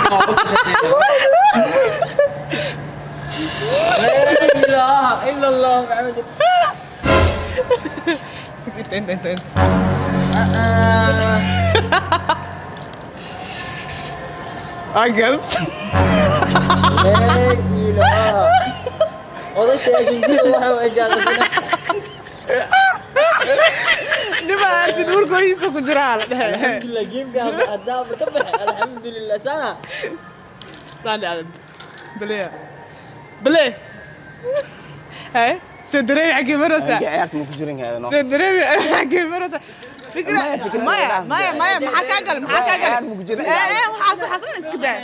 لا اله الا الله محمد. انت انت انت انت عجز. لا اله. Oday waxa u egaaday. Nima aragtid warkooyiisa ku jiraa la dhehe. Alxamdulilah, gameka haddaaba ka baxay, alxamdulilah sana. Saan dhacda baleya bale hay soo dareemi xaggee maroosa. Ciyaarta ma ku jirin haadano. Soo dareemi xaggee maroosa. Fikra maya maya maya, maxaa kaa galay? Maxaa kaa galay? Ciyaar ma ku jirin. Ee waxaas, waxaas dhan iska daa,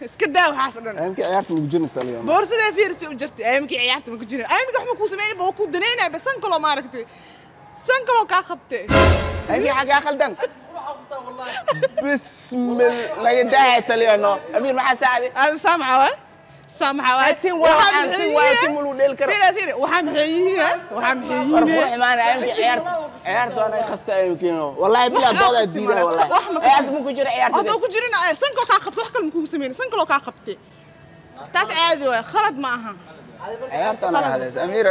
iska daa waxaas dhan. Ayamkii ciyaarta ma ku jirin taliya. Boorsadee fiirsi u jirtay. Ayamkii ciyaarta ma ku jirin, ayamkii wax ma kuu sameynay ba, waa kuu danaynaya ba. San kaloo maaragtay, san kaloo kaa qabtay. Ayamkii xagaa khaldan. Bismil naga daahay taliyano. Amiir, maxaa saacday? Aad saamaxa waay, saamaxa waay. Tin waa tin waa tin mulu dheel karo. Fiiri fiiri, waxaa maxay yihiin? Waxaa maxay War yihiin? qurux imaana ayamkii ciyaarta. Ciyaarta waa naga khasta ayamkiino. Wallahi bilaa dooda diidaa wallahi. Wax ma Ee asmu ku jira ciyaarta. Hadduu ku jirin, san kaloo kaa qabtay, wax kale ma kugu sameynay, san kaloo kaa qabtay. Taas caadi waay, khalad ma aha. Ciyaarta naga hadlaysa. Amiir,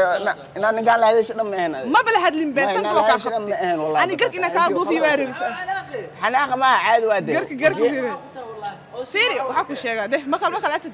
inaan ninkaan la hadasho dhan ma ahayn. Maba la hadlin be, Ma, san inaan kaloo la kaa hadasho dhan ma qabtay. ahayn wallahi. Ani garka inaan kaa buufiyo waa rabisa. Xanaaqa ma caadi waa dee. Garka garka, fiiri fiiri, waxaa ku sheegaa deh, maqal maqal asad.